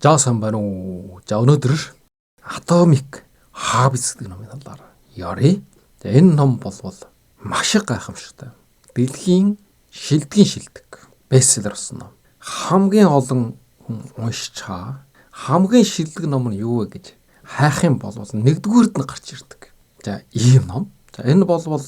За сайн байна уу? За өнөөдөр Atomic Habits гэдэг номын талаар яръя. За энэ ном болвол маш их гайхамшигтай. Дэлхийн шилдгийн шилдэг бестселлер болсон ном. Хамгийн олон хүн уншичаа хамгийн шилдэг ном нь юу вэ гэж хайх юм бол нэгдүгээрд нь гарч ирдэг. За ийм ном. За энэ болвол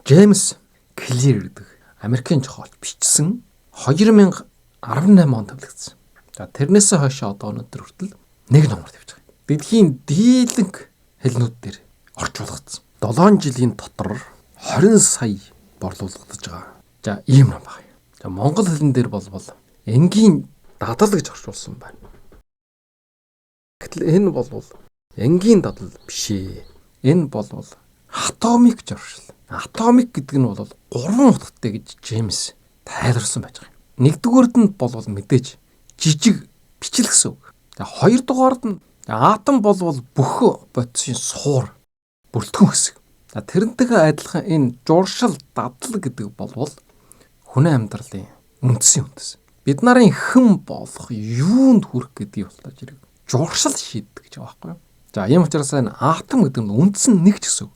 Джеймс Клир гэдэг Америкийн зохиолч бичсэн 2018 онд тавилагдсан. За тэрнээсээ хойш одоо өнөөдөр хүртэл нэг номоор тавьж байгаа. Дэлхийн дийлэнх хэлнүүд дээр орчуулгдсан. 7 жилийн дотор 20 сая борлуулагдаж байгаа. За ийм ном байна. За монгол хэлэн дээр болвол энгийн дадал гэж орчуулсан байна. Гэтэл энэ болвол энгийн дадал биш ээ. Энэ болвол atomic журшил. Atomic гэдэг нь бол гурван утгатай гэж Джеймс тайлбарсан байж байгаа юм. Нэгдүгээрд нь болвол мэдээж жижиг бичил гэсэн үг. За хоёрдугаард нь атом болвол бүх бодисын суур бүрэлдэхүүн хэсэг. За тэрнтэйгээ адилхан энэ журшил дадал гэдэг болвол хүний амьдралын үндсэн үндэс. Бид нарын хэн болох юунд хүрэх гэдгийг болтож ирэг. Журшил шийддэг гэж байгаа байхгүй юу? За ийм учраас энэ атом гэдэг нь үндсэн нэг ч гэсэн үг.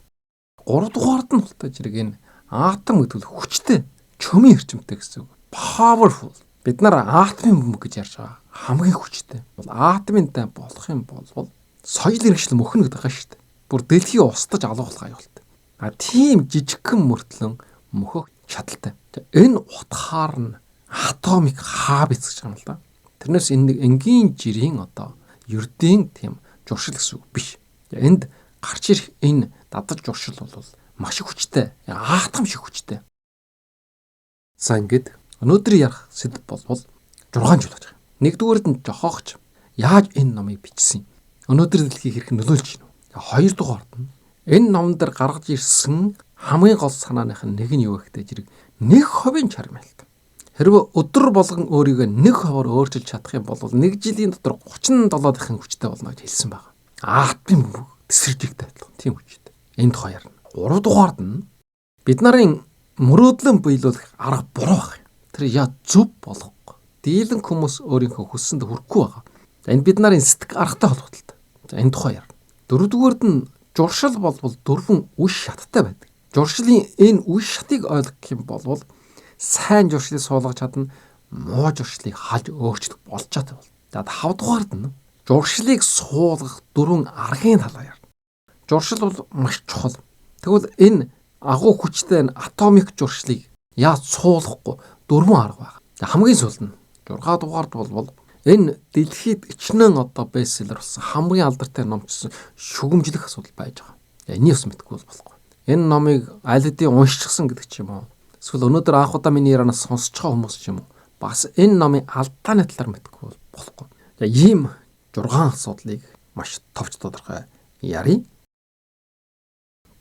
Гуравдугаард нь болтож ирэг энэ атом гэдэг нь хүчтэй, чөмийн эрчимтэй гэсэн үг. Powerful. Бид нар атомын бөмбөг гэж ярьж байгаа. Хамгийн хүчтэй. Бол атомын дайн болох юм бол соёл иргэншил мөхнө гэдэг байгаа шүү дээ. Бүр дэлхийг устдаж алга болох аюултай. А тийм жижигхэн мөртлөн мөхөх чадалтай. Энэ утгаар нь Atomic Habits гэж байгаа юм л да. Тэрнээс энэ нэг энгийн жирийн одоо ердийн тийм журшил гэсэн үг биш. Энд гарч ирэх энэ дадал журшил бол маш их хүчтэй. Атом шиг хүчтэй. За ингээд өнөөдөр ярих сэдэв болвол 6 жил болж байгаа. Нэгдүгээрд нь жохоогч яаж энэ номыг бичсэн? Өнөөдөр дэлхийг хэрхэн нөлөөлж байна вэ? Хоёрдугаард нь энэ номон дээр гаргаж ирсэн хамгийн гол санааных нь нэг нь юу вэ гэдэг зэрэг 1% чармайлт. Хэрвээ өдөр болгон өөрийгөө 1%-аар өөрчилж чадах юм бол нэг жилийн дотор 37 дахин хүчтэй болно гэж хэлсэн байна. Атомын бөмбөг тэсэржигтэй адилхан тийм хүчтэй. Энэ тухай ярина. Гуравдугаард нь бид нарын мөрөөдлөн биелүүлэх арга буруу байх. Тэр яа зөв болохгүй. Дийлэнх хүмүүс өөрийнхөө хүссэнд хүрэхгүй байгаа. За энэ бид нарын сэтгэх аргатай холбогдолтой. За энэ тухай ярина. Дөрөвдүгээрд нь журшил болвол дөрвөн үе шаттай байдаг. Журшлын энэ үе шатыг ойлгох юм бол сайн журшлыг суулгаж чадна, муу журшлыг халж өөрчлөх болж чадвал. За тавдугаард нь журшлыг суулгах дөрвөн аргын талаар ярина. Журшил бол маш чухал. Тэгвэл энэ агуу хүчтэй энэ atomic журшлыг яаж суулгахгүй дөрвөн арга байна. Хамгийн сүүлд нь 6 дугаард болвол энэ дэлхийд ичнэн одоо бестселлер болсон хамгийн алдартай номчсон шүгэмжлэх асуудал байж байгаа. Энийг бас мэдэхгүй бол болохгүй. Энэ номыг аль хэдийн уншчихсан гэдэг ч юм уу. Эсвэл өнөөдөр анх удаа миний ярианаас сонсож байгаа хүмүүс ч юм уу. Бас энэ номын алдааны талаар мэдэхгүй бол болохгүй. За ийм 6 асуудлыг маш товч тодорхой яръя.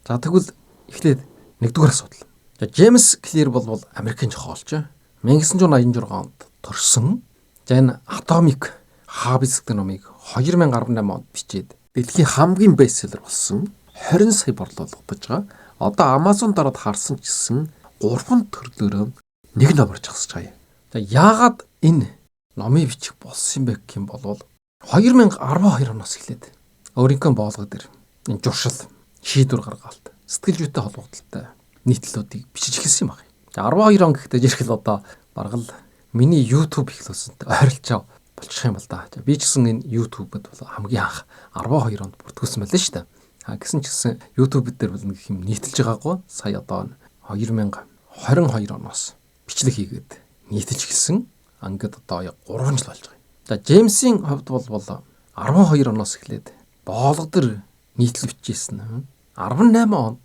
За тэгвэл эхлээд нэгдүгээр асуудал. За Джеймс Клир болвол Америкийн зохиолч 1986 онд төрсөн. За энэ Atomic Habits гэдэг номыг 2018 онд бичээд дэлхийн хамгийн бестселлер болсон 20 сая борлуулагдаж байгаа. Одоо Amazon дараад харсан ч гэсэн 3 төрлөөрөө нэг номоор зогсож байгаа юм. За яагаад энэ номыг бичих болсон юм бэ гэх юм бол 2012 оноос эхлээд өөрийнхөө боолго дээр энэ журшил шийдвэр гаргаалт сэтгэл зүйтэй холбогдлолтой нийтлэлүүдийг бичиж эхэлсэн юм байна. 12 он гэхдээ жирхэл одоо бараг л миний YouTube эхлүүлсэнтэй ойролцоо болчих юм бол да. Би ч гэсэн энэ YouTube-д бол хамгийн анх 12 онд бүртгүүлсэн байлаа шүү дээ. А гэсэн ч гэсэн YouTube дээр бол нэг юм нийтэлж байгаагүй. Сая одоо 2022 оноос бичлэг хийгээд нийтэлж эхэлсэн. Ингээд одоо яг 3 жил болж байгаа юм. За Джеймсийн хувьд бол 12 оноос эхлээд боолго дээр нийтлэл бичижсэн. 18 онд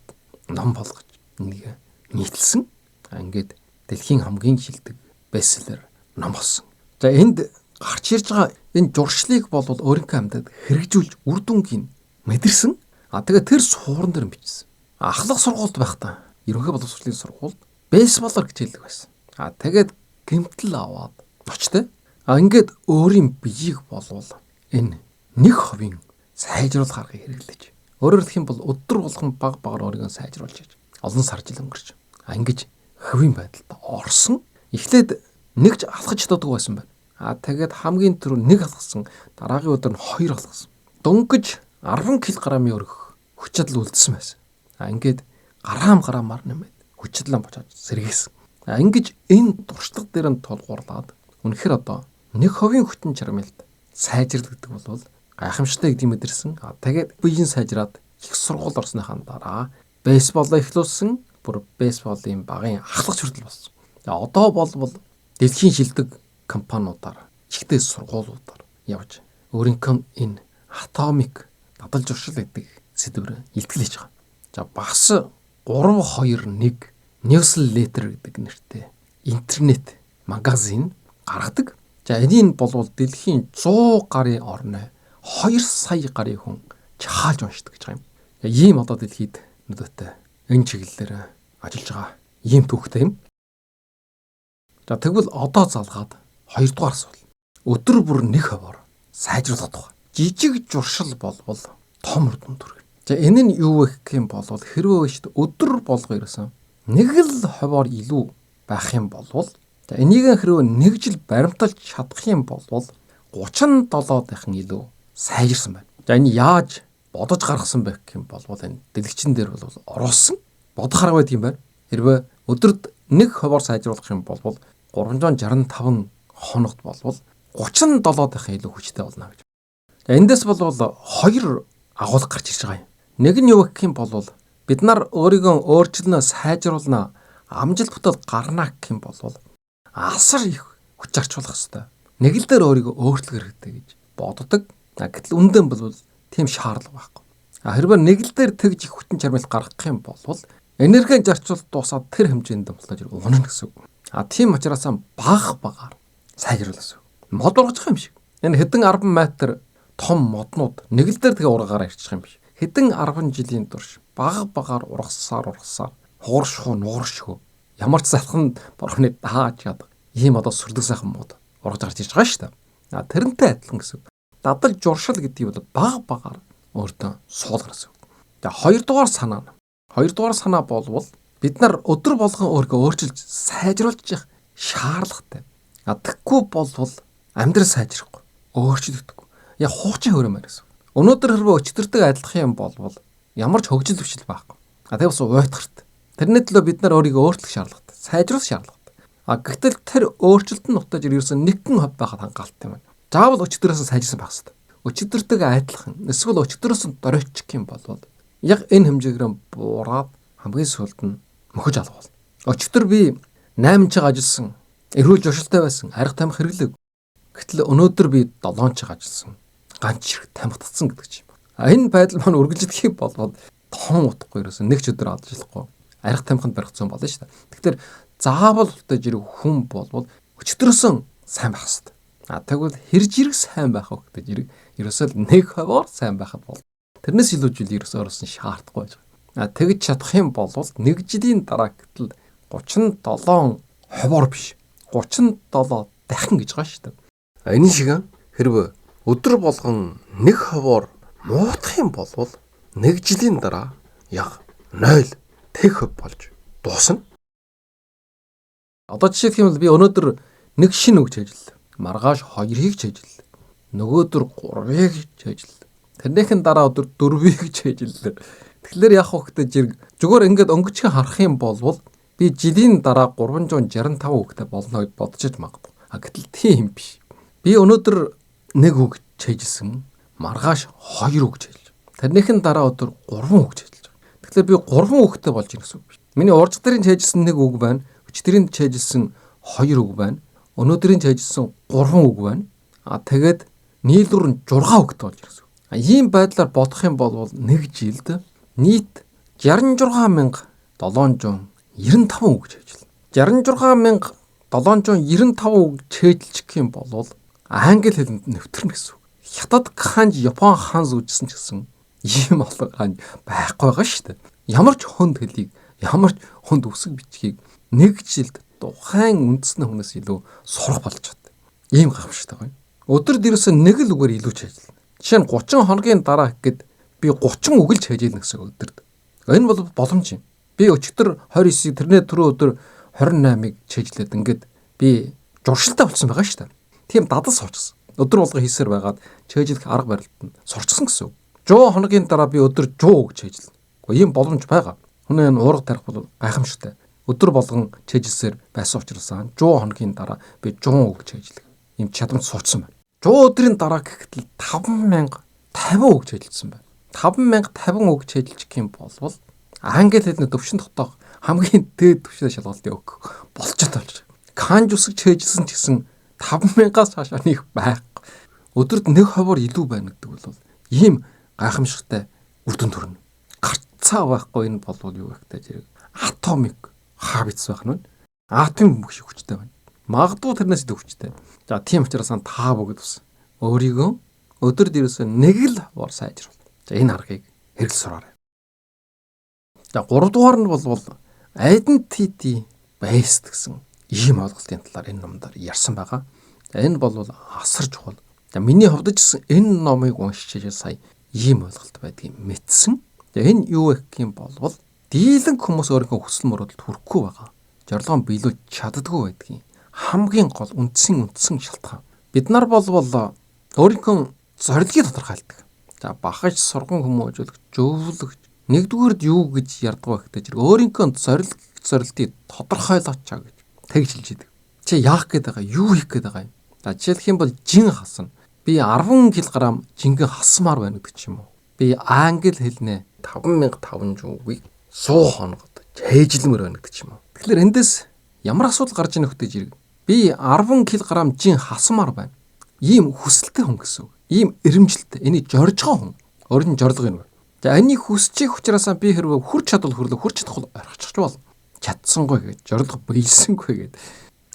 ном болгож нэг нийтэлсэн. Ингээд дэлхийн хамгийн шилдэг бестселлер ном болсон. За энд гарч ирж байгаа энэ журшлыг бол өөрийнхөө амьдад хэрэгжүүлж үр дүнгийн мэдэрсэн. А тэгээ тэр сууран дээр бичсэн. Ахлах сургуульд байхдаа ерөнхий боловсролын сургуульд бейсболоор хичээлдэг байсан. А тэгээд гэмтэл аваад очтой. А ингээд өөрийн биеийг болвол энэ 1% сайжруулах аргыг хэрэглэж. Өөрөөр хэлэх юм бол өдөр болгон баг багаар өөрийгөө сайжруулж яж. Олон сар жил өнгөрч. А ингэж хэвийн байдалд орсон. Эхлээд нэг ч алхаж чаддаггүй байсан байна. А тэгээд хамгийн түрүү 1 алхсан, дараагийн өдөр нь 2 алхсан. Дөнгөж 10 кг-ын өргөх хүч чадал үлдсэн байсан. А ингээд грам грамаар нэмээд хүч чадлаа бочоод сэргээсэн. А ингэж энэ туршлага дээр нь тулгуурлаад үнэхээр одоо 1% хүчин чармайлт сайжрал гэдэг бол гайхамшигтай гэдгийг мэдэрсэн. А тэгээд биеийн сайжраад их сургууль орсныхаа дараа бейсболоо эхлүүлсэн. Бүр бейсболын багын ахлагч хүртэл болсон. За одоо болвол дэлхийн шилдэг компаниудаар, ихтэй сургуулиудаар явж өөрийнхөө энэ атомик дадал зуршил гэдэг сэдвээр илтгэл хийж байгаа. За бас 321 newsletter гэдэг нэртэй интернет магазин гаргадаг. За энийг болвол дэлхийн 100 гаруй орны 2 сая гаруй хүн чаалж уншдаг гэж байгаа юм. Ийм одоо дэлхийд нөлөөтэй энэ чиглэлээр ажиллаж байгаа ийм түүхтэй юм. За тэгвэл одоо залгаад хоёрдугаар асуулт. Өдөр бүр 1% сайжруулах тухай. Жижиг журшил болвол том үр дүнд хүргэнэ. За энэ нь юу вэ гэх юм бол хэрвээ шүү дээ өдөр болго ерөөсөн нэг л хувиар илүү байх юм болвол за энийг хэрвээ нэг жил баримталж чадах юм бол 37 дахин илүү сайжирсан байна. За энэ яаж бодож гаргасан бэ гэх юм бол энэ дэлгэчин дээр бол оруулсан бодох арга байдаг юм байна. Хэрвээ өдөрт 1% сайжруулах юм бол 365 хоногт болвол 37 дахин илүү хүчтэй болно гэж. За эндээс бол хоёр агуулга гарч ирж байгаа юм. Нэг нь юу гэх юм бол бид нар өөрийгөө өөрчилнө, сайжруулна, амжилт бүтээл гарна гэх юм бол асар их хүч зарчуулах хэрэгтэй. Нэг л дээр өөрийгөө өөрчлөх хэрэгтэй гэж боддог. Гэтэл үндэн бол тийм шаардлага байхгүй. А хэрвээ нэг л дээр тэгж их хүчин чармайлт гаргах юм бол энергийн зарцуулалт дуусаад тэр хэмжээнд болтож унана гэсэн үг. А тийм учраас баг багаар сайжруулах гэсэн үг. Мод ургаж байгаа юм шиг. Энэ хэдэн 10 метр том моднууд нэг л дээр тэгээ ургаараа ирчих юм биш. Хэдэн 10 жилийн турш баг багаар ургасаар хууршхуу нууршхуу ямар ч залхан борхны дааж яадаг ийм одоо сүрдэг сайхан мод ургаж гарч ирж байгаа шүү дээ. А тэрнтэй адилхан гэсэн. Дадал журшил гэдгийг бол баг багаар өөртөө суулгах гэсэн. За хоёрдугаар санаа нь. Хоёрдугаар санаа болвол бид нар өдөр болгон өөрийгөө өөрчилж сайжруулж явах шаардлагатай. А тэггүй болвол амьдрал сайжрахгүй, өөрчлөгдөхгүй. Яг хуучин хөрөмөр гэсэн. Өнөөдөр хэрвээ өчтөрдөг адилхан юм болвол ямар ч хөгжил өвчл байхгүй. А тэг бас уйтгарт. Тэрний төлөө бид нар өөрийгөө өөрчлөх шаардлагатай, сайжруулах шаардлагатай. А гэтэл тэр өөрчлөлт нь нутаж ерөөсөн 1% байхад хангалттай юм байна. Заавал өчтөрөөс сайжирсан байх хэрэгтэй. Өчтөртэйг адилхан эсвэл өчтөрөөс дөройчих юм бол яг энэ хэмжээгээр буураад хамгийн сүүлд нь мөхөж алга болно. Өчтөр би 8 цаг ажилласан, эрүүл журшилтай байсан, арга тамхи хэрэглэв. Гэтэл өнөөдөр би 7 цаг ажилласан, ганц чирэг тамхи татсан гэдэг чинь. А энэ байдал маань үргэлжлэх юм бол том утгагүй ерөөсөн нэг ч өдөр ажиллахгүй арга тамхинд барих зүүн болно шүү дээ. Тэгэхээр заавал үлдээж ирэх хүн болвол өчтөрөөсөн сайн байх хэрэгтэй. А тэгвэл хэр жирэг сайн байх вэ гэдэг жирэг ерөөсөө л 1% сайн байхад бол тэрнээс илүү зүйл ерөөсөө өөрөөс нь шаардахгүй байж байгаа. А тэгж чадах юм бол нэг жилийн дараа гэтэл 37% биш 37 дахин гэж байгаа шүү дээ. Энэ шиг хэрвээ өдөр болгон 1% муутах юм бол нэг жилийн дараа яг 0 тэг болж дуусна. Одоо жишээлх юм бол би өнөөдөр нэг шинэ үг чийжлээ. Маргааш 2-ыг чийжлээ. Нөгөөдөр 3-ыг чийжлээ. Тэрнийхэн дараа өдөр 4-ыг чийжлээ. Тэгэхээр яг хөхтэй жирг зүгээр ингээд өнгөчгөн харах юм бол би жилийн дараа 365 үгтэй болно гэж бодож иж магадгүй. А гэтэл тийм биш. Би өнөөдөр нэг үг чийжсэн. Маргааш 2 үг чийжлээ. Тэрнийхэн дараа өдөр 3 үг чийжлээ. Тэгэхээр би 3 үгтэй болж ийн гэсэн үг биш. Миний урд дөрийн чийжсэн нэг үг байна. Өчтөрийн чийжсэн 2 үг байна. Өнөөдрийн чийжсэн 3 үг байна. А тэгээд нийлүүр нь 6 үгтэй болж ирсэн. А ийм байдлаар бодох юм бол нэг жилд нийт 66,795 үг чийжлээ. 66,795 үг чийжилчих юм бол англи хэлэнд нэвтэрнэ гэсэн үг. Хятад ханж, Япон хаан зүүжсэн ч гэсэн ийм олон хань байхгүй байгаа шүү дээ. Ямар ч хүнд хэлийг, ямар ч хүнд үсэг бичгийг нэг жилд тухайн үндэсний хүнээс илүү сурах болж чаддаг. Ийм гайхамшигтай байна. Өдөр дээрээс нэг л үгээр илүү чийжлээ. Жишээ нь 30 хоногийн дараа гэхэд би 30 үг л чийжлэнэ гэсэн өдөрт. Энэ бол боломж юм. Би өчигдөр 29-ийг тэрнээ түрүү өдөр 28-ыг чийжлээд ингээд би журшилтай болсон байгаа шүү дээ. Тийм дадал суучсан. Өдөр болго хийсээр байгаад чэйжлэх арга барилд нь сурчсан гэсэн үг. 100 хоногийн дараа би өдөр 100 үг чэйжлэнэ. Гэхдээ ийм боломж байгаа. Хүний энэ уурга тарих бол гайхамшигтай. Өдөр болгон чэйжилсээр байсан учраас 100 хоногийн дараа би 100 үг чэйжлэх ийм чадамж суучсан байна. 100 өдрийн дараа гэхэд л 5050 үг чэйжилсэн байна. 5050 үг чэйжилчих юм болвол англи хэлний төвшин дотоох хамгийн дээд түвшний шалгалтын үг болчиход болж. Канж үсэг чэйжилсэн ч гэсэн 5000-аас хойш нэг байхгүй. Өдөрт 1% илүү байна гэдэг бол ийм гайхамшигтай үр дүн төрнө. Гарцаа байхгүй энэ болвол юу гэх вэ зэрэг atomic habits байх нь. Атом бөмбөг шиг хүчтэй байна. Магадгүй тэрнээс илүү хүчтэй. За тийм учраас та бүгд бас өөрийгөө өдөр дээрээс нэг л ховор сайжруул. За энэ аргыг хэрэглэж сураарай. За 3 дугаар нь болвол identity based гэсэн ийм ойлголтын талаар энэ номдор ярьсан байгаа. За энэ бол асар чухал. За миний хувьд ч гэсэн энэ номыг уншиж сая ийм ойлголт байдгийг мэдсэн. За энэ юу вэ гэх юм болвол дийлэнх хүмүүс өөрийнхөө хүсэл мөрөөдөлд хүрэхгүй байгаа. Зорилгоо биелүүлж чаддаггүй байдгийг хамгийн гол үндсэн шалтгаан. Бид нар болвол өөрийнхөө зорилгыг тодорхойлдог. За бахаж сурган хүмүүжүүлэх, зөвлөх нэгдүгээрд юу гэж ярьдаг вэ гэдэг зэрэг өөрийнхөө зорилтыг тодорхойлооч гэж тэгж хэлж идэг. Чи яах гээд байгаа, юу хийх гээд байгаа юм? За жишээлх юм бол жин хасна. Би 10 кг жингэн хасмаар байна гэдэг ч юм уу. Би англи хэлнэ 5500 үгийг 100 хоногод хээжлэмээр байна гэдэг ч юм уу. Тэгэхээр эндээс ямар асуудал гарч ийнэ гэдэг зэрэг би 10 кг жин хасмаар байна. Ийм хүсэлтэй хүн гэсэн үг. Ийм эрмжилтэй. Энийг зорж байгаа хүн. Өөрийн зорилго юм байна. За энэний хүсчих учраас би хэрвээ хүр чадвал хөрлөө хүр чадахгүй орхичих бол чадсангүй гэж зорилго биелсэнгүй гэд.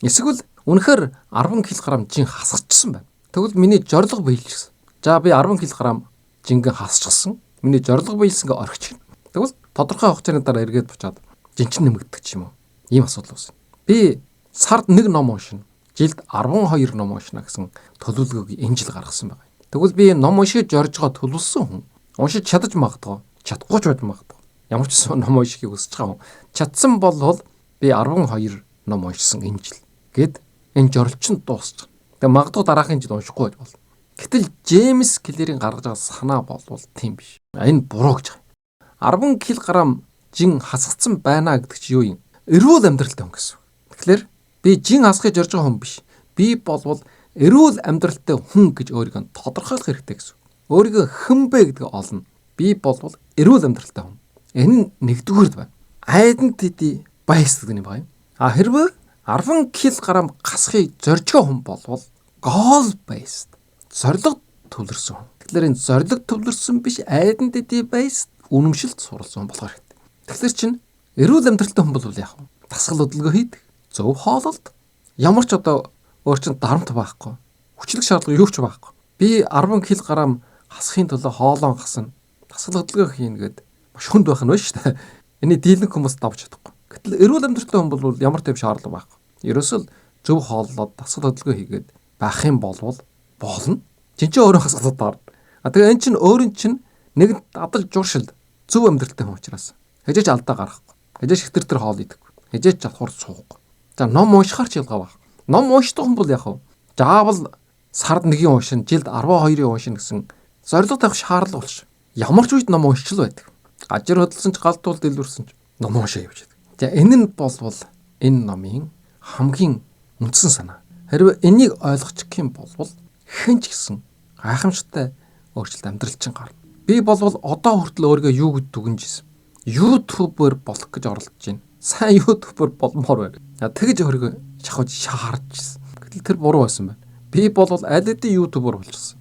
Эсвэл үнэхээр 10 кг жин хасчихсан байна. Тэгвэл миний зорилго биелчихсэн. За би 10 кг жингэн хасчихсан. Миний зорилго биелсэн гэ орхичих. Тэгвэл тодорхой хугацааны дараа эргээд буцаад жинчин нэмэгдэх ч юм уу. Ийм асуудал үүснэ. Би сард нэг ном уншина. Жилд 12 ном уншина гэсэн төлөвлөгөөг энэ жил гаргасан байгаа. Тэгвэл би ном уншиж зорж байгаа төлөвлөсөн хүн уншиж чадаж магадгүй, чадахгүй ч байж магадгүй. Ямар ч ном уншихыг хүсэж байгаа хүн чадсан бол би 12 ном уншсан энэ жил гэд энэ зорилт нь дуусчих. Тэгээ магадгүй дараагийн жил уншихгүй байж болно. Гэтэл Джеймс Клирийн гаргаж байгаа санаа болвол тийм биш. Энэ буруу гэж байгаа. 10 кг жин хасгацсан байна гэдэг чи юу юм? Эрүүл амьдралтай хүн гэсэн. Тэгэхээр би жин хасахыг зорж байгаа хүн биш. Би болвол эрүүл амьдралтай хүн гэж өөрийгөө тодорхойлох хэрэгтэй гэсэн. Өөрийгөө хэн бэ гэдгийг олно. Би болвол эрүүл амьдралтай хүн. Энэ нь нэгдүгээрд байна. Identity based гэдэг юм байна. А хэрвээ 10 кг хасахыг зорж байгаа хүн болвол goal based зорилго төвлөрсөн хүн. Тэгэхээр энэ зорилго төвлөрсөн биш identity based үнэмшилт суралцсан хүн болох хэрэгтэй. Тэгэхээр чин эрүүл амьдралтай хүн бол яах вэ? Дасгал хөдөлгөөн хийдэг, зөв хоололт, ямар ч одоо өөр чин дарамт байхгүй, хүчлэг шаардлага юу ч байхгүй. Би 10 кг хасахын төлөө хоолоо хасна, дасгал хөдөлгөөн хийнэ гэд маш хүнд байх нь байна шүү дээ. Эний дийлэнх хүмүүс давж чадахгүй. Гэтэл эрүүл амьдралтай хүн бол ямар тийм шаардлага байхгүй. Ерөөсөө зөв хооллоод дасгал хөдөлгөөн хийгээд байх юм болвол болно. Жинчээ өөрөө хасгалаад даар. А тэгээ эн чинь өөрийн чинь нэг дадал журшил зөв амьдралтай хүн учраас хажээч алдаа гаргахгүй. Хажээч хэтэр төр хоол идэхгүй. Хажээч чадхуур суухгүй. За ном уншихаар ч ялгаа баг. Ном уншдаг хүн бол яг хав. Заавал сард нэг юм уншин, жилд 12-ын уншина гэсэн зорилго тавих шаардлага болчих. Ямар ч үед ном уншиж л байдаг. Гажир хөдөлсөн ч гал туул дэлгүрсэн ч ном уншаа явж байдаг. За энэ нь болвол энэ номын хамгийн үндсэн санаа. Хэрвээ энийг ойлгочих юм болвол хэн ч гэсэн гайхамшигтай өөрчлөлт амьдрал чинь гарна. Би болвол одоо хүртэл өөрийгөө юу гэж дүгнэж ирсэн. YouTuber болох гэж оролдож байна. Сайн YouTuber болмоор байна. Тэгж өөрийгөө шахаж шаарч ирсэн. Гэтэл тэр буруу байсан байна. Би болвол аль хэдийн YouTuber болчихсон.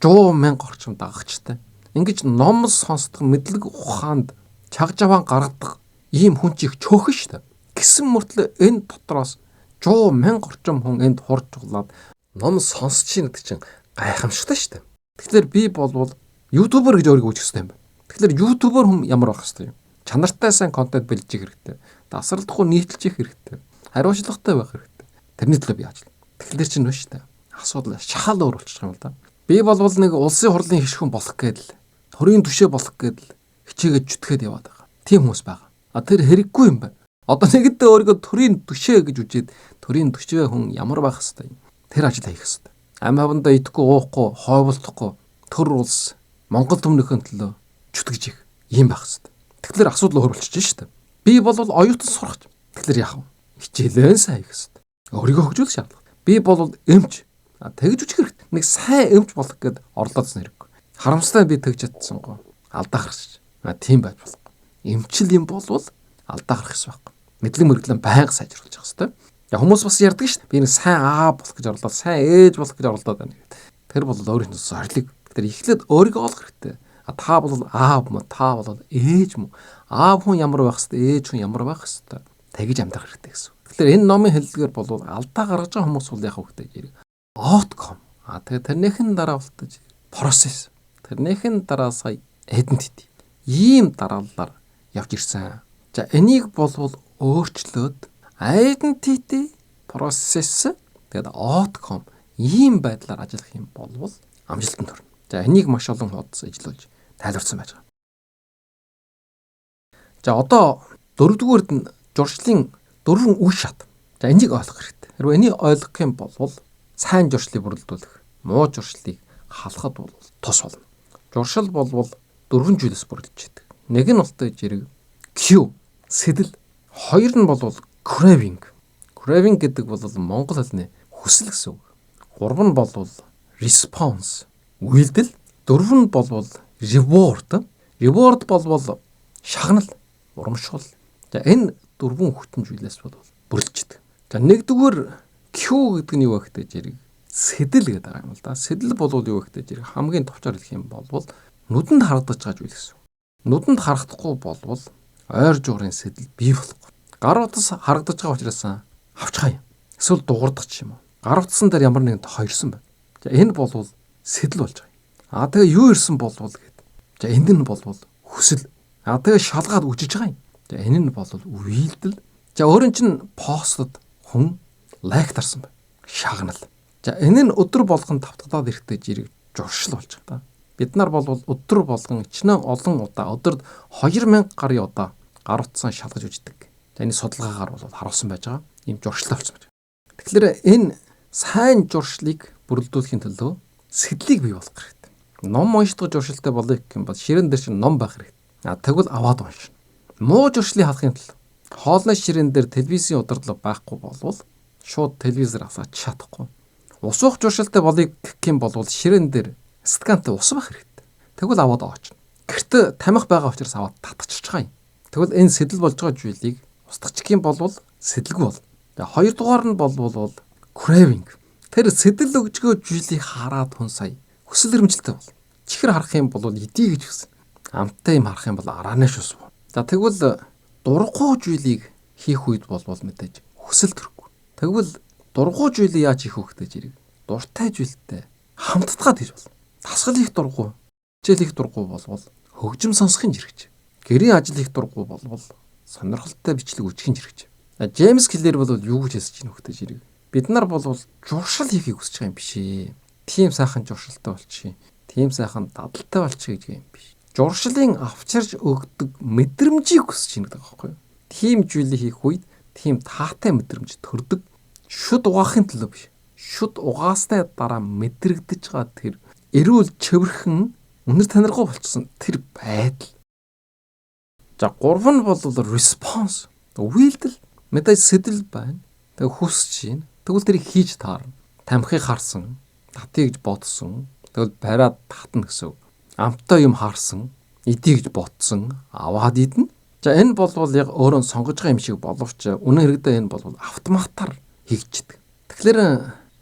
100 мянга орчим дагагчтай. Ингэж ном сонсдох мэдлэг ухаанд чаг жаваан гаргадаг ийм хүн чи их чөөхөн шүү дээ. Гэсэн мөртлөө энэ дотроос 100 мянга орчим хүн энд хурж чуглаад ном сонсч чинь гэдэг чинь гайхамшигтай шүү дээ. Тэгэхээр би болвол YouTuber гэж өөрийгөө үжих хэрэгтэй юм байна. Тэгэхээр YouTuber хүн ямар байх хэрэгтэй юм? Чанартай сайн контент бэлжих хэрэгтэй. Дасралдахгүй нийтэлчих хэрэгтэй. Хариуцлагатай байх хэрэгтэй. Тэрний төлөө би ажиллана. Тэгэхээр чинь нөө шүү дээ. Асуудал шал өөр болчих юм л да. Би болвол нэг улсын хурлын хишгүн болох гээд л төрийн түшээ болох гээд л хичээгээд зүтгээд яваад байгаа. Тийм хүмүүс байгаа. А тэр хэрэггүй юм байна. Одоо нэгдээ өөрийгөө төрийн түшээ гэж үжээд төрийн түшээ хүн ямар байх хэвтэй юм. Тэр ажил хийх хэвтэй. Ам хавндаа идэхгүй, уухгүй, хойволдохгүй төр улс Монгол түмнийхэн төлөө чүтгэж их юм байх хэвээр. Тэгэхээр асуудал өөр болчихж шүү дээ. Би бол оюутан сурагч. Тэгэхээр яах вэ? Хичээлээ сайн хийх хэвээр. Өөрийгөө хөгжүүлэх шаардлага. Би бол эмч. Тэгж үчих хэрэгтэй. Нэг сайн эмч болох гээд орлоодсон хэрэггүй. Харамсалтай би тэгж чадсангүй. Алдаа гарч. Тийм байж болохгүй. Эмчил юм болвол алдаа гарах ёс байхгүй. Мэдлэг мөрөглөө байнга сайжруулж явах хэрэгтэй. Я хүмүүс бас ярьдаг шүү дээ. Би нэг сайн аа болох гэж орлоод, сайн ээж болох гэж орлоод байна гэдэг. Тэр бол өөрийнх нь зорилго. Тэр эхлээд өөрийгөө олох хэрэгтэй. А та бол аав мө, та бол ээж мө. Аав хүн ямар байх хэвээр, ээж хүн ямар байх хэвээр. Тэгж амьдрах хэрэгтэй гэсэн. Тэгэхээр энэ номын хэллэгээр бол алдаа гаргаж байгаа хүмүүс бол яхах вэ гэдэг. Outcome. А тэгээ тэрнийх нь дараа болтож process. Тэрнийх нь дараа сая identity. Ийм дараалалаар явж ирсэн. За энийг болвол өөрчлөөд identity, process, тэгээд outcome ийм байдлаар ажиллах юм болвол амжилтанд хүрнэ. За энийг маш олон хуудас ажиллуулж тайлбарсан байж байгаа. За одоо дөрөвдүгээрд нь журшлын дөрвөн үе шат. За энийг ойлгох хэрэгтэй. Хэрвээ энийг ойлгох юм бол сайн журшлыг бүрэлдүүлэх, муу журшлыг халахад бол тус болно. Журшил болвол дөрвөн зүйлээс бүрэлдэж байдаг. Нэг нь болтой зэрэг Q сэтэл, хоёр нь бол craving. Craving гэдэг бол монгол хэлний хүсэл гэсэн үг. Гурав нь бол response үйлдэл, дөрөв нь болвол reward. Reward болвол шагнал, урамшуул. За энэ дөрвөн хүчин зүйлээс бол бүрэлдэждэг. За нэгдүгээр Q гэдэг нь юу вэ гэдэг зэрэг сэтэл гэдэг байгаа юм л да. Сэтэл болвол юу вэ гэдэг зэрэг хамгийн товчоор хэлэх юм болвол нүдэнд харагдаж байгаа зүйл гэсэн. Нүдэнд харагдахгүй болвол ойр жуурын сэтэл бий болохгүй. Гар утас харагдаж байгаа учраас авчхаа юм. Эсвэл дуурдах ч юм уу. Гар утсан дээр ямар нэгэн тохирсон байна. За энэ болвол сэтэл болж байгаа юм. А тэгээ юу ирсэн болвол гэд. За энд нь болвол хүсэл. А тэгээ шалгаад үжиж байгаа юм. За энэ нь болвол үйлдэл. За өөрийн чинь постод хүн лайк дарсан байна. Шагнал. За энэ нь өдөр болгон тавтагдаад ирэхдээ жирэг журшил болж байгаа. Бид нар бол өдөр болгон ичнэ олон удаа өдөрт 2000 гаруй удаа гар утсаа шалгаж үздэг. За энэ судалгаагаар бол харуулсан байж байгаа. Ийм журшилтай болсон байж байгаа. Тэгэхээр энэ сайн журшлыг бүрэлдүүлэхийн төлөө сэтлийг бий болгох хэрэгтэй. Ном уншдаг журшилтай болъё гэх юм бол ширээн дээр чинь ном байх хэрэгтэй. А тэгвэл аваад уншина. Муу журшлыг халахын тулд хоолны ширээн дээр телевизийн удирдлага байхгүй болвол шууд телевизээр асаач чадахгүй. Ус уух журшилтай болъё гэх юм бол ширээн дээр стакантай ус байх хэрэгтэй. Тэгвэл аваад оочно. Гэртээ тамхи байгаа учраас аваад татчихж байгаа юм. Тэгвэл энэ сэтэл болж байгаа зүйлийг устгачих юм бол сэтэлгүй болно. Тэгээ хоёрдугаар нь болвол craving. Тэр сэтэл өгж байгаа зүйлийг хараад хүн сая хүсэл эрмэлзэлтэй бол. Чихэр харах юм бол идий гэж хүсэн. Амттай юм харах юм бол арааны шус. За тэгвэл дургуй зүйлийг хийх үед болвол мэдээж хүсэл төрөхгүй. Тэгвэл дургуй зүйлийг яаж хийх вэ гэдэг зэрэг дуртай зүйлтэй хамтдгаад хийж болно. Дасгал хийх дургуй, хичээл хийх дургуй болвол хөгжим сонсохын хэрэгч. Гэрийн ажил хийх дургуй болвол сонирхолтой бичлэг үзэх нь хэрэгч. Джеймс Клэр бол юу гэж хэлж байна вэ гэдэг зэрэг. Бид нар бол журшил хийхийг хүсэж байгаа юм биш ээ. Тийм сайхан журшилтай болчих. Тийм сайхан дадалтай болчих гэж юм биш. Журшлын авчирч өгдөг мэдрэмжийг хүсэж байна гэдэг байхгүй юу? Тийм зүйлийг хийх үед тийм таатай мэдрэмж төрдөг. Шүд угаахын төлөө биш. Шүд угаасны дараа мэдрэгдэж байгаа тэр эрүүл чивэрхэн үнэр таниргуу болчихсон тэр байдал. За гурав нь бол response. Үйлдэл. Мэдээж сэтэл байна. Тэгээ хүсэж байна. Тэгвэл тэрийг хийж таарна. Тамхиг харсан, татъя гэж бодсон. Тэгвэл бариад татна гэсэн үг. Амттай юм харсан, идье гэж бодсон, аваад идэнэ. За энэ болвол яг өөрөө сонгож байгаа юм шиг боловч үнэн хэрэгтээ энэ болвол автоматар хийгдчихдэг. Тэгэхээр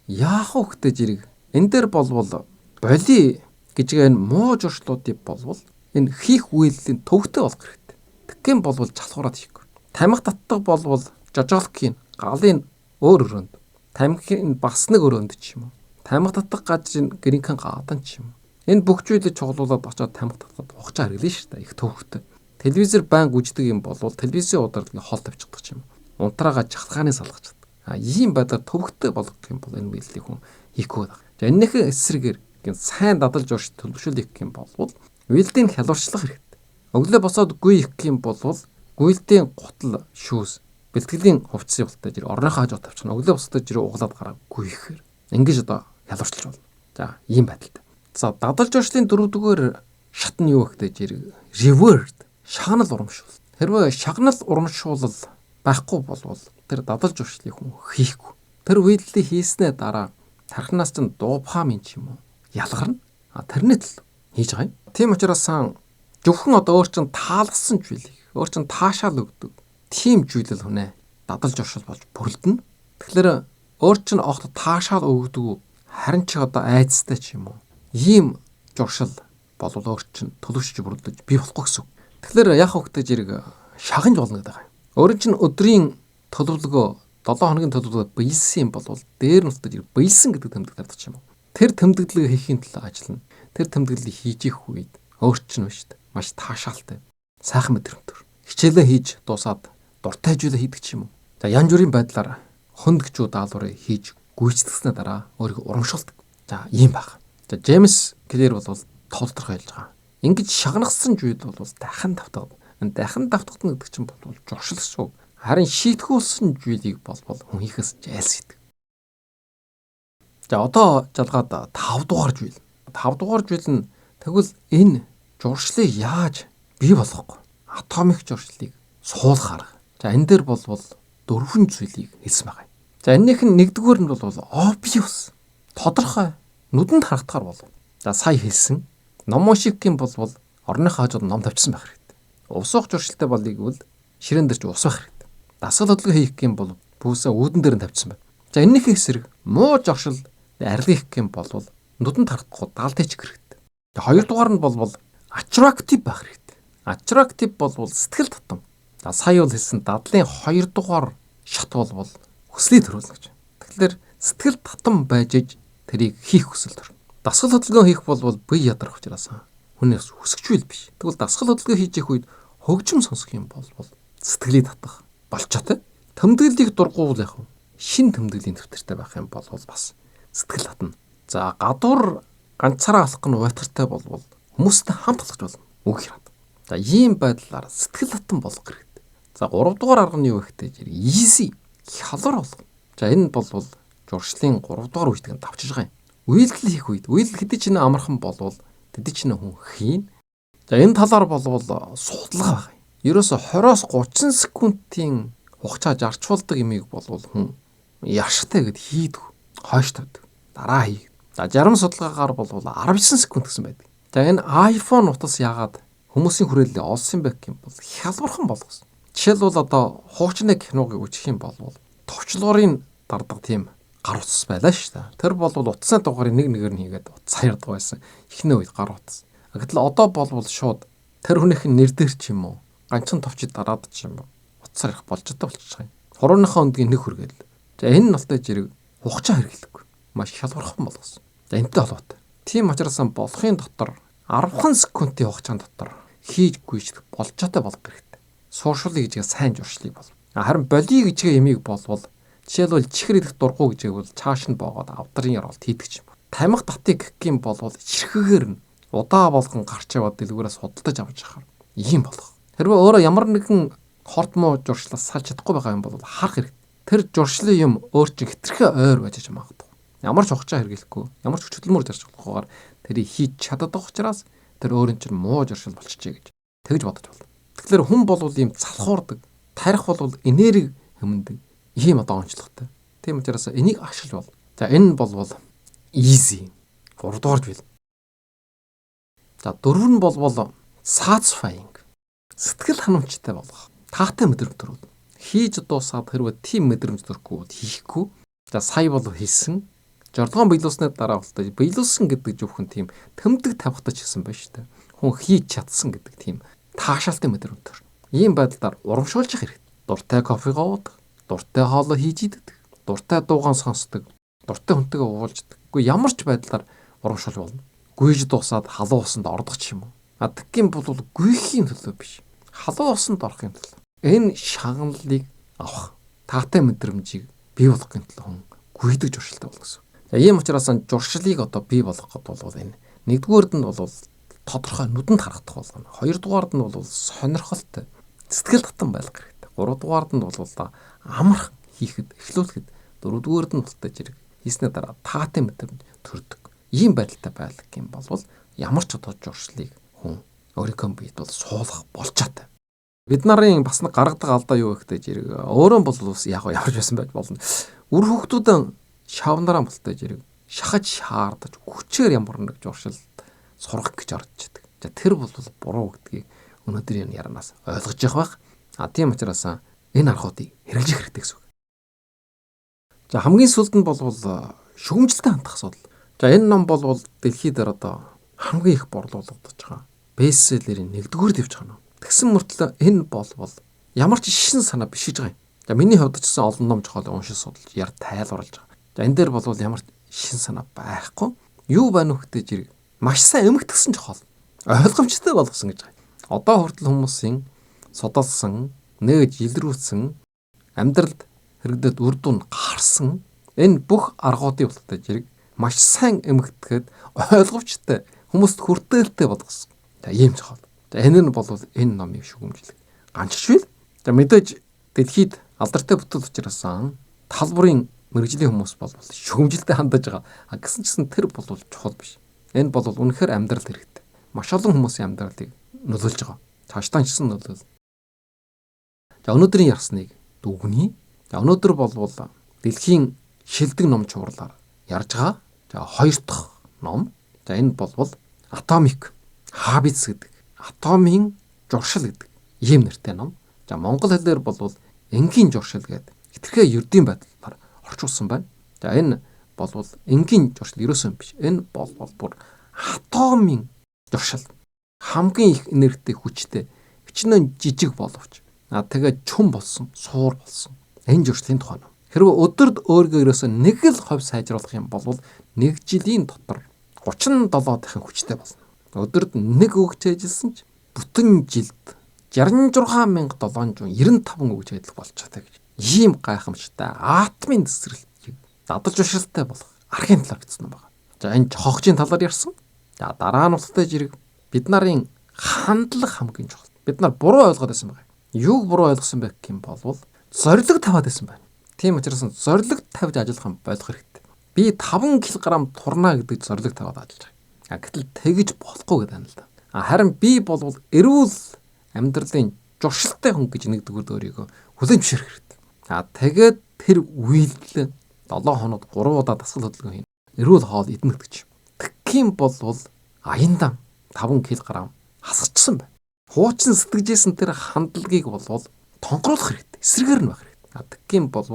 яах вэ гэдэг зэрэг энэ дээр болвол боли гэж энэ муу журшлуудыг болвол энэ хийх үйлдлийн төвөгтэй болох хэрэгтэй. Тэгэх юм болвол чалхуураад хийхгүй. Тамхи татдаг болвол жожоолкийн галын өөр өрөөнд, тамхин бас нэг өрөөнд ч юм уу. Тамхи татдаг газрын гэрийнхэн гадан ч юм уу. Энэ бүх зүйлийг чуглуулад очоод тамхи татахад хугацаа хэрэглэн шүү дээ. Их төвөгтэй. Телевизээр байнга үздэг юм болвол телевизийн удирдлагыг хол тавьчихдаг ч юм уу. Унтраага чалгааны салгаж. А ийм байдлаар төвөгтэй болгох юм бол энэ үйлдэлийг хүн хийхгүй байна. За энэнийхээ эсрэгээр гин сайн дадал журш төлөвшүүлэх юм болвол үйлдлийн хялуурчлах хэрэгтэй. Өглөө босоод гүйх юм болвол гүйлтийн гутал шүүс бэлтгэлийн хувцсыг болтой жир орныхоо хажуу тавьчихна. Өглөө босдоо жир углаад гараа гүйхээр. Ингэж одоо Хялбарчилж болно. За, ийм байдалтай. За, дадал журшлын 4-р шат нь юу вэ гэхээр reward, шагнал урамшуул. Хэрвээ шагнал урамшуулал байхгүй болвол тэр дадал журшлыг хүн хийхгүй. Тэр үйлдэлийг хийснээ дараа тархинаас чинь допамин ч юм уу ялгарна. А тэрний төл хийж байгаа юм. Тийм учраас зөвхөн одоо өөр чинь таалгасан зүйлийг, өөр чинь таашаал өгдөг тийм зүйлэл хүнээ дадал журшил болж бүрэлдэнэ. Тэгэхээр өөр чинь огт таашаал өгдөг, харин ч одоо айцтай ч юм уу ийм журшил болвол өөр чинь төлөвшөж бүрэлдэж бий болохгүй гэсэн. Тэгэхээр яг хөвгтэй зэрэг шагнаж болно гэдэг юм. Өөрийн чинь өдрийн төлөвлөгөө, 7 хоногийн төлөвлөгөө биелсэн юм бол дээр нь үлдэж биелсэн гэдэг тэмдэг тавьдаг юм. Тэр тэмдэглэлийг хийхийн төлөө ажиллана. Тэр тэмдэглэлийг хийж их үед өөр чинь биш үү? Маш таашаалтай. Сайхан мэдрэмтөр. Хичээлээ хийж дуусаад дуртай зүйлээ хийдэг ч юм уу. За, янз бүрийн байдлаар хөндөг даалгаврыг хийж гүйцэтгснээ дараа өөрийгөө урамшуулдаг. За, ийм баг. За, Джеймс Клэр бол тодорхой хэлж байгаа. Ингэж шагнахсан зүйл бол дахин давтагд. Дахин давтагдана гэдэг чинь бол журшил гэсэн үг. Харин шийтгүүлсэн зүйлийг болбол хүн хийхээс жайлс хийдэг. За, одоо жалгаад 5 дугаар зүйл. 5 дугаар зүйл нь тэгвэл энэ журшлыг яаж бий болгохгүй? Атомик журшлыг суулгах арга. За, энэ дээр болбол дөрвөн зүйлийг хэлсэн байгаа юм. За, энэнийх нь нэгдүгээр нь бол obvious, тодорхой, нүдэнд харагдахаар болов. За, сая хэлсэн ном унших юм болбол орныхоо хажууд ном тавьчихсан байх хэрэгтэй. Ус уух журшилтай болъё гэвэл ширээн дээр ч ус байх хэрэгтэй. Дасгал хөдөлгөөн хийх юм бол пүүсээ үүдэн дээр нь тавьчихсан байна. За, энэнийхээ эсрэг муу жогшил арилгах юм болбол нүдэнд харагдахгүй даалтай ч хэрэгтэй. Хоёрдугаар нь болбол attractive байх хэрэгтэй. Attractive болбол сэтгэл татам. За, сая бол хэлсэн дадлын хоёрдугаар шат болбол хүслийг төрүүлнэ гэж. Тэгэхээр сэтгэл татам байж иж тэрийг хийх хүсэл төрнө. Дасгал хөдөлгөөн хийх болбол бие ядрах учраас хүнээс хүсгчүүл биш. Тэгвэл дасгал хөдөлгөөн хийж явах үед хөгжим сонсох юм болбол сэтгэлийг татах болчоотой. Тэмдэглэлийг дургуул яг шин тэмдэглэлийн дэвтэртэй байх юм бол бас сэтгэл татна. За, гадуур ганцаараа алах нь уйтгартай болбол хүмүүстэй хамт алхаж болно. Үг хэрэг. За, ийм байдлаар сэтгэл татан болох хэрэгтэй. За, 3 дугаар арга нь юу вэ гэхээр easy, хялбар болох. За, энэ болбол журшлын 3 дугаар үеийг давчиж байгаа юм. Үйлдэл хийх үед үйлдэл хэдий ч нэ амархан болвол тэдий ч нэ хүн хийн. За, энэ талаар болвол судалгаа байгаа юм. Ерөөсө 20-оос 30 секундын хугацаа зарчуулдаг юмыг болвол хүн ярштай гэд хийдэг. Хойш тавьдаг. Дараа хий. За, 60 судалгаагаар болвол 19 секунд гэсэн байдаг. За, энэ iPhone утас яагаад хүмүүсийн хүрээлэлд олсон бэ гэх юм бол хялбархан болгосон. Жишээлбэл, одоо хуучны киног үзэх юм бол товчлуурын дардаг тийм гар утас байлаа шүү дээ. Тэр бол утасны дугаарыг нэг нэгээр нь хийгээд утас ярьдаг байсан. Эхний үед гар утас. Гэтэл одоо болвол шууд тэр хүнийх нь нэр дээр ч юм уу ганцхан товчид дараад ч юм уу утсаар ярих болжтой болчихж байгаа юм. Хурууныхаа өндгийн нэг хүргээл. За, энэ нь болтой зэрэг хугацаа хэрэглэхгүй. Маш хялбархан болгосон. За, энэтэй холбоотой. Тийм учраас болохын дотор 10 секундын хугацаанд дотор хийж гүйцэтгэх болжоотой болох хэрэгтэй. Сууршуулъя гэж сайн журшлыг бол. Харин болиё гэж ямиг болвол жишээлбэл чихэр идэх дургу гэж бол чааш нь боогоод авдрын яралт хийдэг ч юм. Тамхи татыг гэх юм болвол ширхэгээр нь удаа болгон гарч яваад дэлгүүрээс худалдаж авч яхаар ийм болох. Хэрвээ өөрөө ямар нэгэн хорт муу журшлаас салж чадахгүй байгаа юм бол харах хэрэгтэй. Тэр журшлын юм өөр чинь хитрхээ ойр байж магадгүй. Ямар ч хугацаа хэрэглэхгүй, ямар ч хүч хөдөлмөр зарж болохгүйгээр тэрийг хийж чаддаг учраас тэр өөрийн чинь муу журшил болчихжээ гэж тэгж бодож байна. Тэгэхээр хүн болвол ийм залхуурдаг, тарих бол энерги хэмнэдэг ийм одоо онцлогтой. Тийм учраас энийг ашиглаж бол. За, энэ болвол easy 3 дугаар зүйл. За, дөрөв нь болвол satisfying, сэтгэл ханамжтай болгох. Таатай мэдрэмж төрүүл. Хийж дуусаад хэрвээ тийм мэдрэмж төрөхгүй бол хийхгүй. За, сая бол хийсэн. Жордгон биелүүлснээр дараа болтой биелүүлсэн гэдэг зөвхөн тийм тэмдэг тавихтай ч гэсэн байна шүү дээ. Хүн хийж чадсан гэдэг тийм таашаалтай мэдрэмж төр. Ийм байдлаар урамшуулж хэрэгтэй. Дуртай кофегоо уудаг, дуртай хоолоо хийж иддэг, дуртай дуугаан сонсдог, дуртай хүнтэйгээ уулздаг. Гэхдээ ямар ч байдлаар урамшуул болно. Гүйж дуусаад халуун усанд ордог ч юм уу. А тэгхийн бол гүйхийн төлөө биш. Халуун усанд орохын төлөө. Энэ шагналыг авах таатай мэдрэмжийг бий болгохын төлөө хүн гүйдэг журшилтай болно гэсэн. За, ийм учраас журшилыг одоо бий болгох гээд бол энэ нэгдүгээрд нь бол тодорхой, нүдэнд харагдах болгоно. Хоёрдугаард нь бол сонирхолтой, сэтгэл татан байх хэрэгтэй. Гуравдугаард нь бол амархан хийхэд, эхлүүлэхэд, дөрөвдүгээрд нь болтой зэрэг Хийснээр дараа таатай мэдрэмж төрдөг. Ийм байдалтай байлах юм бол ямар ч одоо журшлыг хүн өөрийнхөө биед бол суулгах болчаатай. Бид нарын бас нэг гаргадаг алдаа юу гэхтэй зэрэг өөрөө бол бас яг ямар ч байсан байж болно. Үр хүүхдүүдэн шавнараа болтой зэрэг шахаж шаардаж хүчээр ямар нэг журшил сургах гэж орж идэг. За тэр бол буруу гэдгийг өнөөдөр энэ яранаас ойлгож явах байх. А тийм учраас энэ аргуудыг хэрэгжих хэрэгтэй гэсэн үг. За хамгийн сүүлд нь бол шүүмжлэлтэй хандах асуудал. За энэ ном бол дэлхийд дээр одоо хамгийн их борлуулагдаж байгаа бестселлерийн нэгдүгээр дэвж байгаа ном. Тэгсэн мөртлөө энэ бол ямар ч шин санаа биш гэж байгаа юм. За миний хувьд ч гэсэн олон ном чухал уншиж судалж яр тайлбарлаж байгаа. За энэ дээр бол ямар шин санаа байхгүй. Юу байна вэ гэдэг зэрэг маш сайн эмгэтгсэн чухал. Ойлгомжтой болгосон гэж байгаа. Одоо хүртэл хүмүүсийн судалсан, нээж илрүүлсэн, амьдралд хэрэгдэд үр дүн гарсан энэ бүх аргуудын болтой зэрэг маш сайн эмгэтгээд ойлгомжтой хүмүүст хүртээлтэй болгосон. За ийм чухал. За энэ нь бол энэ номын шүүмжлэг. Ганчшвэл за мэдээж дэлхийд алдартай бүтээл учраас талбарын мэрэгжлийн хүмүүс бол шүүмжлэлтэй хандаж байгаа. А гэсэн ч гэсэн тэр бол чухал биш. Энэ бол үнэхээр амьдрал хэрэгтэй. Маш олон хүмүүсийн амьдралыг нөлөөлж байгаа. Цаашдаа ч гэсэн нөлөөлнө. За өнөөдрийн ярьсныг дүгнэе. За өнөөдөр бол дэлхийн шилдэг ном чуварлаар ярьж байгаа. За хоёр дахь ном. За энэ бол Atomic Habits гэдэг. Атомын журшил гэдэг ийм нэртэй ном. За монгол хэлээр бол энгийн журшил гэдэг хэтэрхий ердийн байдлаар орчуулсан байна. За энэ бол энгийн журшил ерөөсөн биш. Энэ бол бүр атомын журшил. Хамгийн их энергитэй хүчтэй хичнээн жижиг боловч тэгээд чум болсон, суур болсон. Энэ журшлын тухай ном. Хэрвээ өдөрт өөрийгөө ерөөсөө нэг л хувь сайжруулах юм бол нэг жилийн дотор 37 дахин хүчтэй болно. Өдөрт нэг үг цээжилсэн ч бүтэн жилд 66795 үг цээжлэх болчихтой гэж. Ийм гайхамшигтай атомын тесрэлтийг дадал журшилтай болох аргын талаар бичсэн байна. За энэ хогчийн талаар ярьсан. За дараа нь утгатай зэрэг бид нарын хандлага хамгийн чухал. Бид нар буруу ойлгоод байсан байна. Юуг буруу ойлгосон бэ гэх юм бол зорилго тавиад байсан байна. Тийм учраас зорилго тавьж ажиллах юм болох хэрэгтэй. Би 5 кг турнаа гэдэг зорилго тавиад ажиллаж байгаа. Гэтэл тэгж болохгүй гэдэг юм л да. Харин би бол эрүүл амьдралын журшилтай хүн гэж нэгдүгээр өөрийгөө хүлээн зөвшөөрөх хэрэгтэй. Тэгээд тэр үйлдэл 7 хоногт 3 удаа дасгал хөдөлгөөн хийнэ. Эрүүл хоол идэнэ гэдэг чинь. Тэгэх юм бол аяндаа 5 кг хасчихсан байна. Хуучин сэтгэжсэн тэр хандлагыг бол тонхруулах хэрэгтэй. Эсрэгээр нь байх хэрэгтэй. Тэгэх юм бол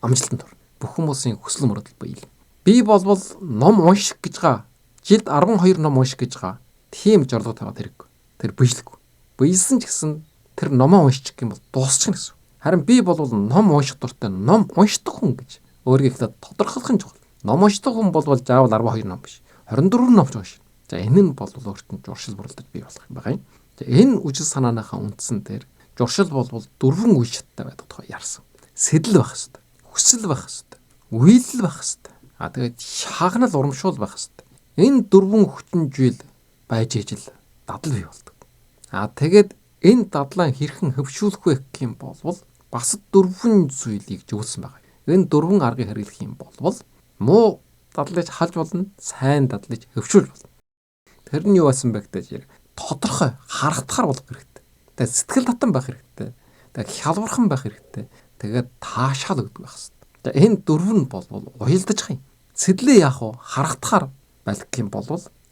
амжилтанд хүрнэ. Бүх хүмүүсийн хүсэл мөрөөдөл биелнэ. Би бол ном унших гэж байгаа. Жилд 12 ном унших гэж байгаа. Тийм зорилго тавиад хэрэггүй. Тэр биелэхгүй. Биелсэн ч гэсэн тэр номоо уншчих юм бол дуусчихна гэсэн. Харин би бол ном унших дуртай ном уншдаг хүн гэж өөрийгөө эхлээд тодорхойлох нь чухал. Ном уншдаг хүн бол заавал 12 ном биш. 24 ном ч уншина. За энэ нь бол өөрт нь журшил бүрэлдэж бий болох юм байгаа юм. За энэ үжил санааныхаа үндсэн дээр журшил бол дөрвөн үе шаттай байдаг тухай ярьсан. Сэтэл байх хэвээр, хүсэл байх хэвээр, үйлдэл байх хэвээр. Тэгээд шагнал урамшуул байх хэвээр. Энэ дөрвөн хүчин зүйл байж ижил дадал бий болдог. Тэгээд энэ дадлаа хэрхэн хөвшүүлэх вэ гэх юм бол бас дөрвөн зүйлийг зөвлөсөн байгаа. Энэ дөрвөн аргыг хэрэглэх юм бол муу дадлаж халж болно, сайн дадлаж хөвшүүлж болно. Тэр нь юу байсан бэ гэдэг тодорхой харагдахаар болох хэрэгтэй. Тэгээд сэтгэл татан байх хэрэгтэй. Тэгээд хялбархан байх хэрэгтэй. Тэгээд таашаал өгдөг байх хэрэгтэй. За энэ дөрв нь бол уялдаж байгаа юм. Сэтлээ яах вэ? Харагдахаар байх юм бол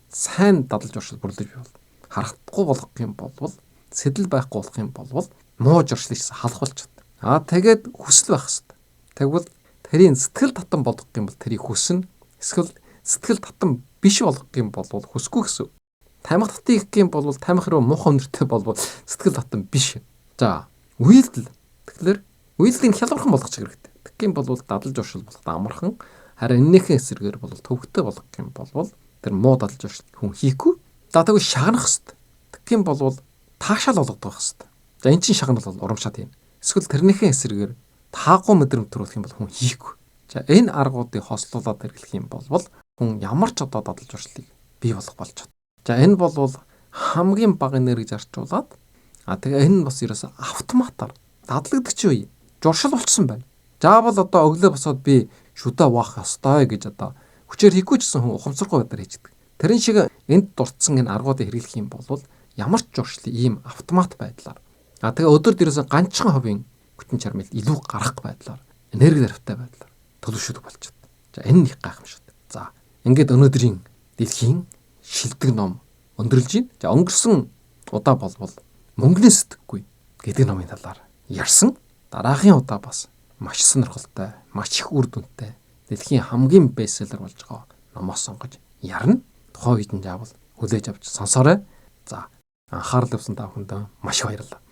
сайн дадал журшил бүрлэж бий бол. Харагдахгүй болох юм бол сэтэл байхгүй болох юм бол муу журшлыг халах болчиход. Тэгээд хүсэл байх хэрэгтэй. Тэгвэл тэрийн сэтгэл татан болгох юм бол тэрийг хүснэ. Эсвэл сэтгэл татан биш болгох юм бол хүсэхгүй гэсэн. Тамхи татыг гэх юм бол тамхи руу муухай өнөртэй болбол сэтгэл татан биш. За үйлдэл. Тэгэхээр үйлдэлийг хялбархан болгох хэрэгтэй. Тэгэх юм бол дадал журшил болоход амархан. Харин энэнийхээ эсрэгээр бол төвөгтэй болгох юм бол тэр муу дадал журшил хүн хийхгүй. За тэгвэл шагнах хэрэгтэй. Тэгэх юм бол таашаал болгодог байх хэрэгтэй. За эн чинь шагнал бол урамшаад юм. Эсвэл тэрнийхээ эсрэгээр таагүй мэдрэмж төрүүлэх юм бол хүн хийхгүй. За энэ аргуудыг хослуулад хэрэглэх юм бол хүн ямар ч одоо дадал журшлыг бий болгох болж чадна. За энэ бол хамгийн бага энерги зарчуулаад тэгээ энэ нь бас ерөөсө автоматар дадлагдчих үе журшил болчихсон байна. Заавал одоо өглөө босоод би Шүдэ угаах ёстой гэж одоо хүчээр хийхгүй ч гэсэн хүн ухамсаргүй байдлаар хийждэг. Тэрэн шиг энд дурдсан энэ аргуудыг хэрэглэх юм бол ямар ч зуршлын ийм автомат байдлаар тэгээ өдөрт ерөөсөн ганцхан хувийн хүчин чармайл илүү гарах байдлаар энерги дэрвтэй байдлаар төлөвшөдөг болчиход. За энэ их гайхамшигт. За ингээд өнөөдрийн дэлхийн шилдэг ном өндөрлж байна. За өнгөрсөн удаа болвол мөнгөнөөс сэтгэхгүй гэдэг номын талаар ярьсан. Дараагийн удаа бас маш сонирхолтой, маш их үр дүнтэй дэлхийн хамгийн бестселлер болж байгаа номоос сонгож ярина. Тухайн үед нь заавал хүлээж авч сонсоорой. За анхаарал тавьсан та бүхэндээ маш их баярлалаа.